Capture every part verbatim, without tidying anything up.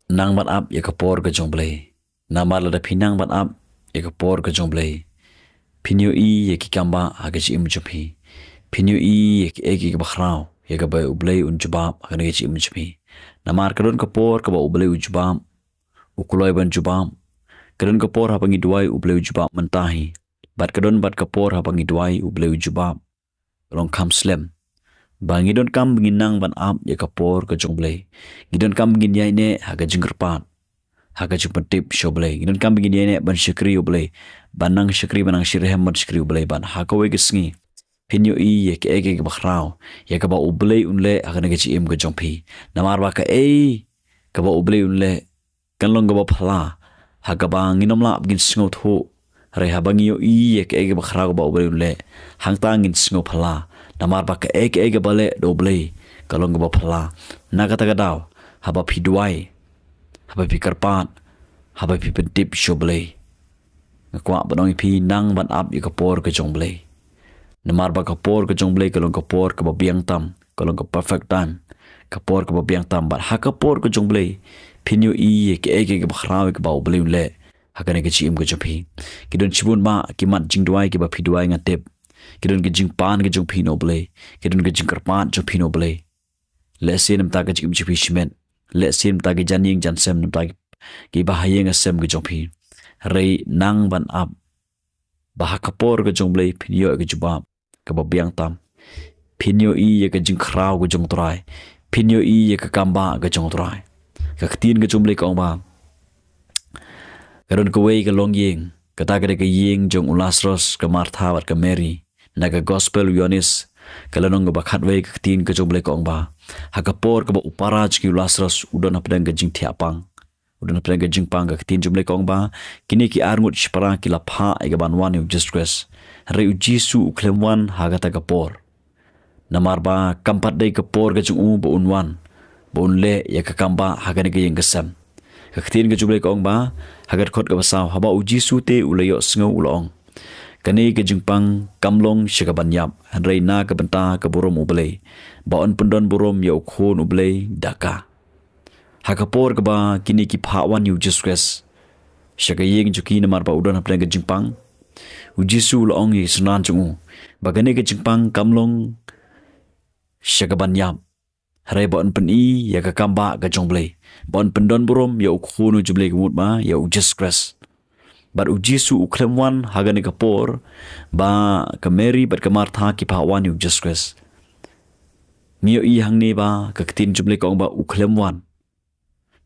Nang ban ap ïa ka por ka jong U Blei. Namar lada phi nang ban ap ïa ka por ka jong U Blei, phin ïohi ïa ki kambah ha ka jingim jong phi. Phin ïohi ïa kiei kiei kiba khraw ïa kaba U Blei un jubab ha ka jingim jong phi. Namar ka don ka por kaba U Blei u jubab, u kloi ban jubab. Ka don ka por haba ngi duwai U Blei u jubab mynta hi. Bad ka don bad ka por haba ngi duwai U Blei u jubab ka long kham slem. Ba ngi donkam ba ngin nang ban ap ïa ka por ka jong U Blei. Ngi donkam ba ngin ïaineh ha ka jingkyrpad, ha ka jingpyntip sha U Blei. Ngi donkam ba ngin ïaineh ban shakri U Blei, ban nang shakri, ban nang shitrhem ban shakri U Blei. Bad ha kawei ka sngi phin ïohi ïa kiei kiei kiba khraw ïa kaba U Blei un leh ha ka jingim ka jong phi. Namar ba kaei kaba U Blei un leh kan long kaba phylla, ha kaba ngin ym lah ba ngin sngewthuh. Hynrei haba ngi ïohi ïa kaei kaba khraw kaba U Blei un leh, hangta ngin sngew phylla. Namar ba kaei kaei kaba leh da U Blei ka long kaba phylla. Na kata ka daw, haba phi duwai, haba phi kyrpad, haba phi pyntip sha U Blei, nga kwah ban ong ïa phi, nang ban ap ïa ka por ka jong U Blei. Namar ba ka por ka jong U Blei ka long ka por kaba biang tam, ka long ka perfect time, ka por kaba biang tam. Bad ha ka por ka jong U Blei phin ïohi ïa kiei kiei kiba khraw ïa kaba U Blei un leh ha ka jingim ka jong phi. Ki don shibun bah ki mat jingduwai kiba phi duwai, nga tip. Ki don ka jingpan ka jong phi na U Blei. Ki don ka jingkyrpad jong phi na U Blei. Lehse namar ka jingim jong phi shimet, lehse namar ki jan ïing jan sem, namar ki, ki bahaïing hasem ka jong phi. Hynrei nang ban ap, ba ha ka por ka jong U Blei phin ïoh ïa ka jubab kaba biang tam. Phin ïohi ïa ka jingkhraw ka jong U Trai. Phin ïohi ïa ka kambah ka jong U Trai. Ka ktien ka jong U Blei ka ong ba ka don kawei ka longïing, kata ka dei ka ïing jong u Lasarus, ka Martha bad ka Mary. Na ka Gospel u Ïoannis, ka lynnong kaba khatwei, ka ktien ka jong U Blei ka ong ba ha ka por kaba u para jong ki u Lasarus u don hapdeng ka jingthiah pang, u don hapdeng ka jingpang, ka ktien jong U Blei ka ong ba kine ki arngut shipara ki la phah ïa kaban wan ïa U Jisu Khrist. Hynrei U Jisu u khlem wan ha kata ka por. Namar ba kam pat dei ka por ka jong u ba un wan, ba un leh ïa ka kambah ha kane ka ïing ka sem. Ka ktien ka jong U Blei ka ong ba ha ka dkhot kaba saw, haba U Jisu te u la ïohsngew, u la ong, kane ka jingpang kam long sha kaban ïap, hynrei na ka bynta ka burom U Blei, ba yn pyndon burom ïa U Khun U Blei da ka. Ha ka por kaba kine ki phah wan ïa U Jisu Khrist sha ka ïing jong ki namar ba u don hapdeng ka jingpang, U Jisu u la ong ïa ki synran jong u ba kane ka jingpang kam long sha kaban ïap, hynrei ba yn pyni ïa ka kambah ka jong U Blei, ba yn pyndon burom ïa U Khun U Blei, ka mut ba ïa U Jisu Khrist. Bad U Jisu u khlem wan ha kane ka por ba ka Mary bad ka Martha ki phah wan ïa U Jisu Khrist. Ngi ïohi hangne ba ka ktien jong U Blei ka ong ba u khlem wan.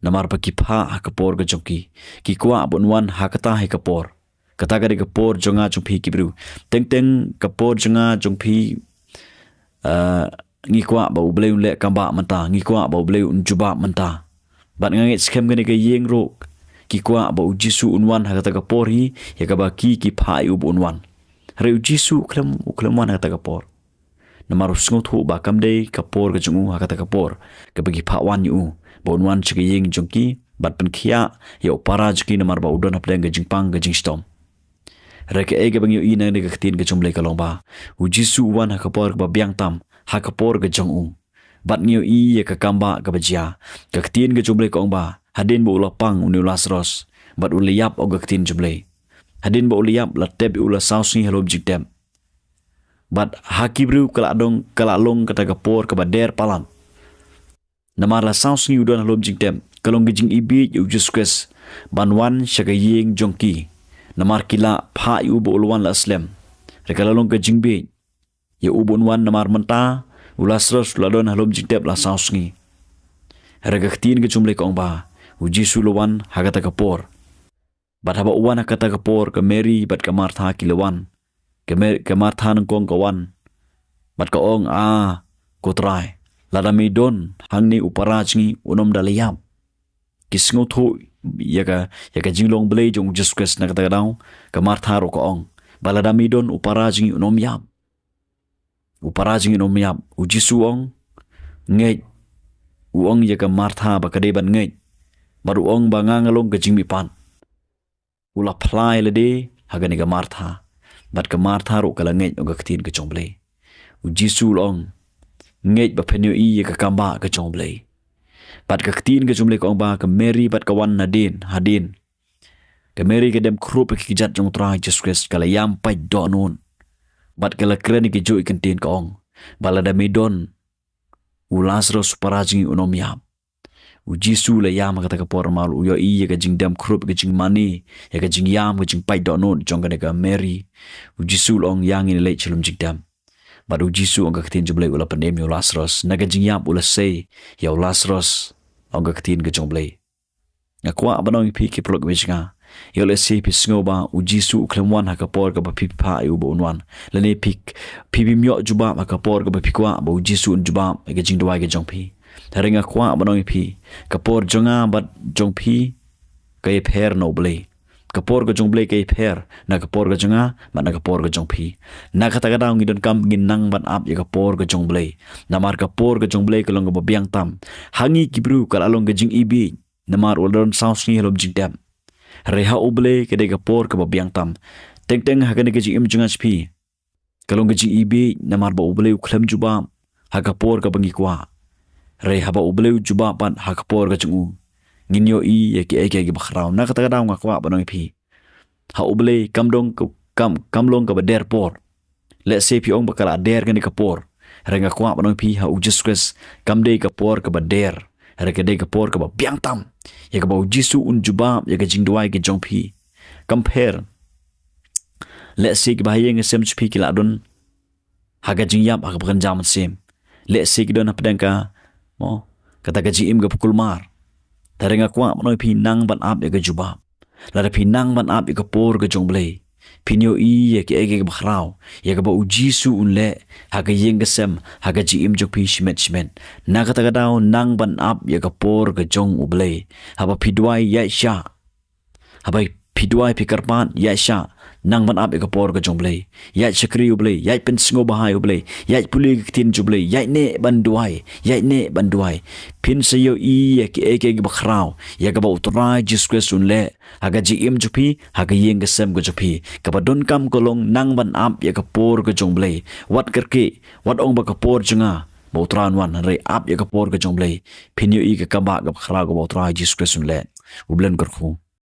Namar ba ki phah ha ka por ka jong ki. Ki kwah ba un wan ha kata hi ka por. Kata ka dei ka por jong nga jong phi ki briew. Teng teng ka por jong nga jong phi, ah, ngi kwah ba U Blei un leh kambah mynta, ngi kwah ba U Blei un jubab mynta. Bad nga ngeit skhem kane ka ïing ruh ki kwah ba U Jisu un wan ha kata ka por hi, ïa kaba ki ki phah ïa u ba un wan. Hynrei U Jisu u khlem, u khlem wan ha kata ka por. Namar u sngewthuh ba kam dei ka por ka jong u ha kata ka por kaba ki phah wan ïa u ba un wan sha ka ïing jong ki bad pynkhiah ïa u para jong ki, namar ba u don hapdeng ka jingpang ka jingshitom. Hynrei kaei kaba ngi ïohi na kane ka ktien ka jong U Blei ka long ba U Jisu u wan ha ka por kaba biang tam, ha ka por ka jong u. Bad ngi ïohi ïa ka kambah kaba jia. Ka ktien ka jong U Blei ka ong ba hadien ba u la pang une u Lasarus bad u la ïap, ong ka ktien jong U Blei, hadien ba u la ïap la tep ïa u la saw sngi ha lum jingtep. Bad ha ki briew ka la dong, ka la long kata ka por kaba der palat. Namar la saw sngi u don ha lum jingtep, ka long ka jingïabieit ïa U Jisu Khrist ban wan sha ka ïing jong ki. Namar ki la phah ïa u ba u la wan la slem. Hynrei ka la long ka jingbieit ïa u ba un wan namar mynta u Lasarus u la don ha lum jingtep la saw sngi. Hynrei ka ktien ka jong U Blei ka ong ba U Jisu u la wan ha kata ka por. Bad haba u wan ha kata ka por, ka Mary bad ka Martha ki la wan. Ka Mar-, ka Martha nyngkong ka wan bad ka ong, "A ko Trai, lada me don hangne u para jong ngi un ym da la ïap." Ki sngewthuh ïa ka, ïa ka jinglong Blei jong U Jisu Khrist. Na kata ka daw ka Martha ruh ka ong ba lada me don u para jong ngi un ym ïap. U para jong ngi un ym ïap. U Jisu u ong, ngeit. U ong ïa ka Martha ba ka dei ban ngeit. Bad u ong ba nga nga long ka jingmihpat. U la phla ïa lade ha kane ka Martha. Bad ka Martha ruh ka la ngeit, ong ka ktien ka jong U Blei. U Jisu u la ong, ngeit ba phin ïohi ïa ka kambah ka jong U Blei. Bad ka ktien ka jong U Blei ka ong ba ka Mary bad ka wan nadien, hadien. Ka Mary ka dem khrup ïa ki kjat jong U Trai Jisu Khrist, ka la ïam pait dohnud. Bad ka la kren ïa ki juh ki ktien, ka ong ba lada me don u Lasaros para jong ngi un ym ïap. U Jisu u la ïam ha kata ka por namar u ïohi ïa ka jingdem khrup, ïa ka jingmane, ïa ka jingïam, ka jingpait dohnud jong kane ka Mary. U Jisu u la ong, ïa ngin leit sha lum jingdem. Bad U Jisu, ong ka ktien jong U Blei, u la pynim ïa u Lasaros. Na ka jingïap u la sei ïa u Lasaros, ong ka ktien ka jong U Blei. Nga kwah ban ong ïa phi ki paralok ba ïeit jong nga, ïoh lehse phi sngew ba U Jisu u khlem wan ha ka por kaba phi phah ïa u ba un wan, lane phi, phi bym ïoh jubab ha ka por kaba phi kwah ba U Jisu un jubab ïa ka jingduwai ka jong phi. Hynrei nga kwah ban ong ïa phi, ka por jong nga bad jong phi ka ïapher na U Blei. Ka por ka jong U Blei ka ïapher na ka por ka jong nga bad na ka por ka jong phi. Na kata ka daw ngi donkam ngin nang ban ap ïa ka por ka jong U Blei, namar ka por ka jong U Blei ka long kaba biang tam. Ha ngi ki briew ka la long ka jingïeit, namar u la don saw sngi ha lum jingdem. Hynrei ha U Blei ka dei ka por kaba biang tam. Teng teng ha kane ka jingim jong nga sha phi, ka long ka jingïeit namar ba U Blei u khlem jubab ha ka por kaba ngi kwah. Hynrei haba U Blei u jubab pat ha ka por ka jong u, ngin ïohi ïa kiei kiei kiba khraw. Na kata ka daw nga kwah ban ong ïa phi, ha U Blei kam dong ka, kam, kam long kaba der por. Lehse phi ong ba ka la der kane ka por. Hynrei nga kwah ban ong ïa phi, ha U Jisu Khrist kam dei ka por kaba der. Hynrei ka dei ka por kaba biang tam, ïa kaba U Jisu un jubab ïa ka jingduwai ka jong phi. Kam pher. Lehse kiba ha ïing ha sem jong phi ki la don ha ka jingïap ha kaba kynja mynsiem. Lehse ki don hapdeng ka, mo, kata ka jingim kaba kulmar. Hynrei nga kwah ban ong ïa phi, nang ban ap ïa ka jubab. Lada phi nang ban ap ïa ka por ka jong U Blei, phin ïohi ïa kiei kiei kiba khraw, ïa kaba U Jisu un leh ha ka ïing ka sem, ha ka jingim jong phi shimet shimet. Na kata ka daw nang ban ap ïa ka por ka jong U Blei. Haba phi duwai, ïaid shah. Haba phi duwai, phi kyrpad, ïaid shah. Nang ban ap ïa ka por ka jong U Blei. Ïaid shakri U Blei, ïaid pynsngewbha ïa U Blei, ïaid pule ïa ka ktien jong U Blei, ïaid neh ban duwai, ïaid neh ban duwai. Phin sa ïohi ïa kiei kiei kiba khraw, ïa kaba U Trai Jisu Khrist un leh ha ka jingim jong phi, ha ka ïing ka sem ka jong phi. Kaba donkam ka long nang ban ap ïa ka por ka jong U Blei. Wat kyrkieh, wat ong ba ka por jong nga ba U Trai un wan, hynrei ap ïa ka por ka jong U Blei. Phin ïohi ka kambah kaba khraw kaba U Trai Jisu Khrist un leh. U Blei un kyrkhu.